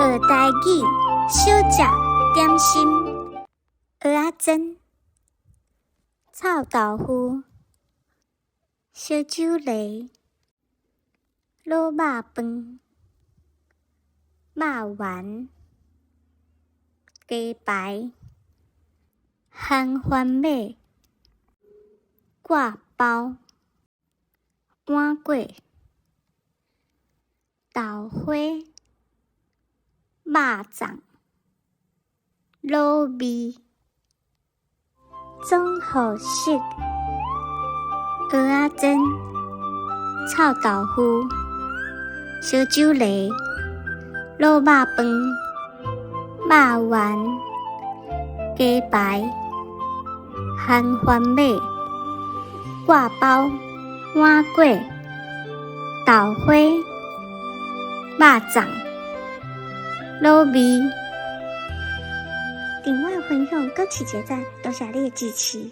學台語，小食點心，蚵仔煎，臭豆腐，燒酒螺，滷肉飯，肉圓，雞排，番番麥，割包，碗粿，豆花，肉粽，滷味，總和式，蚵仔煎，臭豆腐，燒酒螺，滷肉飯，肉圓，雞排，番番麥，割包，碗粿，豆花，肉粽，滷味。另外分享閣揤一个讚，多謝你的支持。